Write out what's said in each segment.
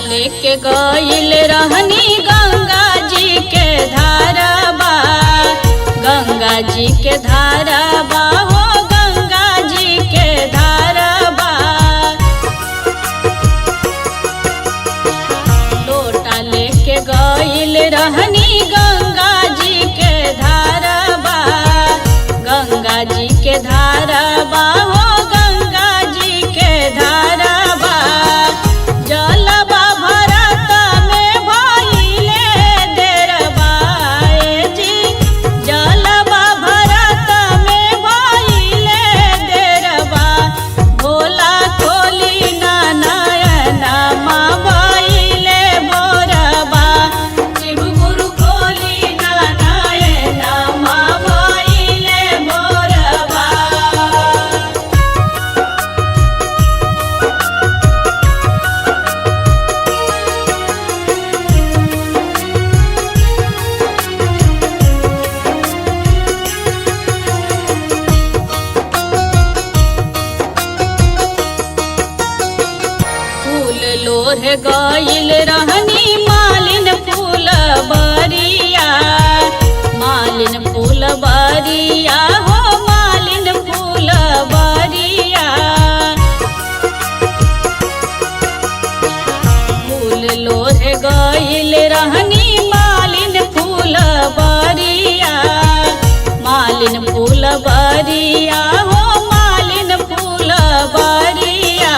लेके गइल रहनी गंगा जी के धारबा, गंगा जी के धारबा हो गंगा जी के धारबा। लोटा लेके गइल रहनी गंगा जी के धारबा, गंगा जी के धारबा हो गंगा जी के धारबा। जलबा भरत में भइले देरबा ए जी, जलबा भरत में भइले देरबा। भोला खोली ना नयनमा भइले भोरबा, शिव गुरु खोली ना नयनमा भइले भोरबा। फूल लोढ़ गइल रहनी मालिन फूल बरिया, मालिन फूल बरिया हो मालिन फूल बरिया। फूल लोढ़ गइल रहनी मालिन फूल बरिया, मालिन फूल बरिया हो मालिन फूल बरिया।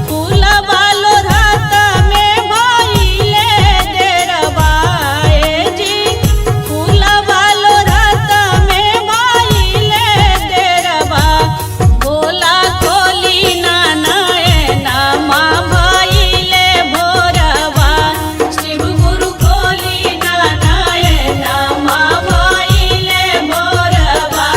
फूल लोढ़त में भइले देरबा ए जी, फूल लोढ़त में भइले देरबा। भोला खोली ना नयनमा भइले भोरबा, शिव गुरु खोली ना नयनमा भइले भोरबा।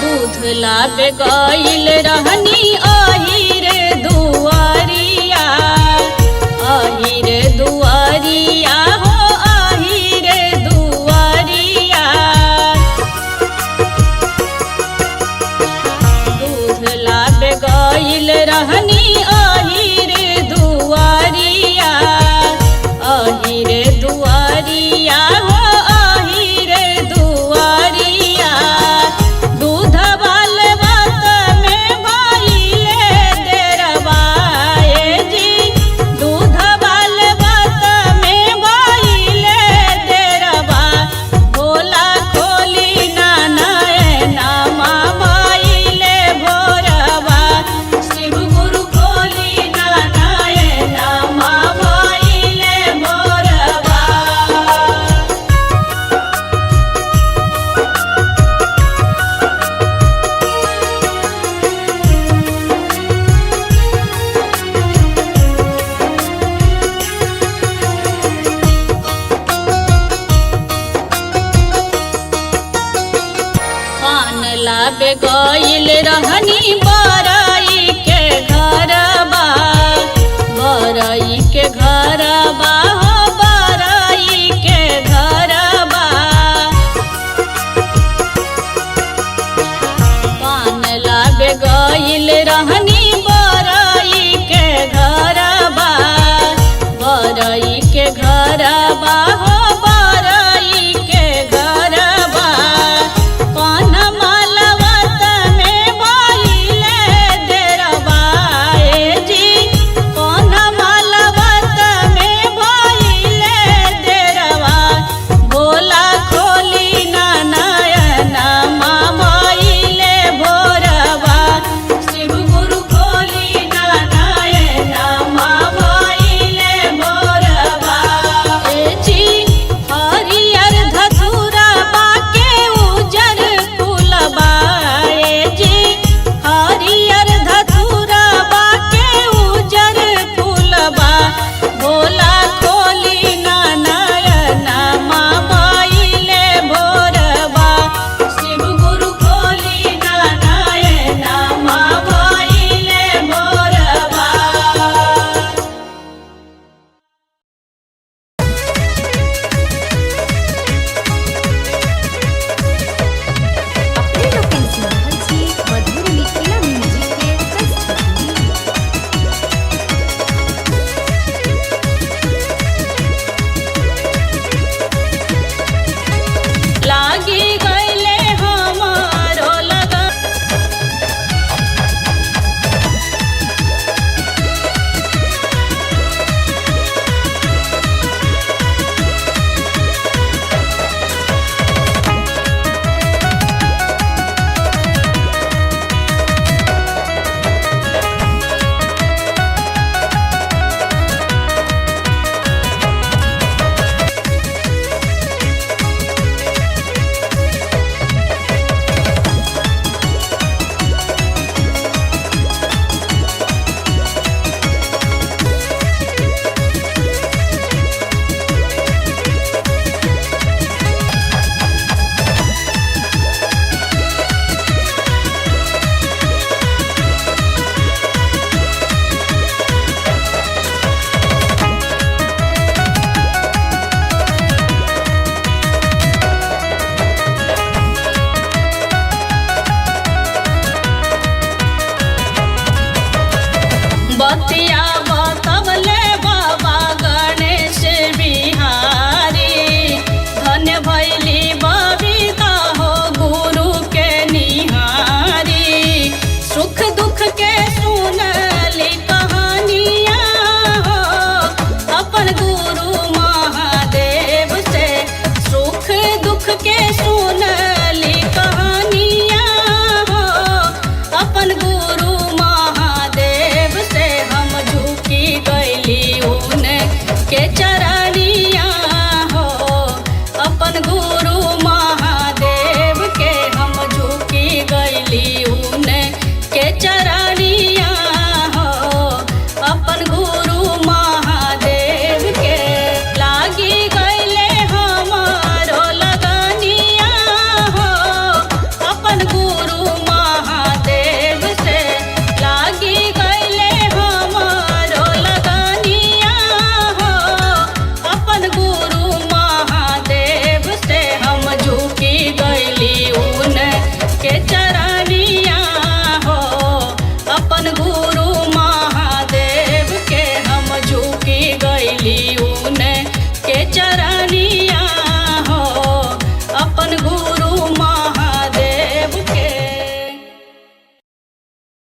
दूध लाबे गइल रहनी अहिर दुआरिया, अहिर दुआरिया हो अहिर दुआरिया। दूध लाबे गइल रहनी अहिर दुआरिया, अहिर दुआरिया हो अहिर दुआरिया। दूध बालवत में भइले देरबा ए जी, दूध बालवत में भइले देरबा। भोला खोली ना नयनमा भइले भोरबा, शिव गुरु खोली ना नयनमा भइले भोरबा। पान लाबे गइल रहनी बरई के घरबा, बरई के घरबा हो बरई के घरबा। पान लाबे गइल रहनी बरई के घरबा, बरई के घरबा हो बरई के घरबा। पान मालवत में भइले देरबा ए जी, पान मालवत में बतिया।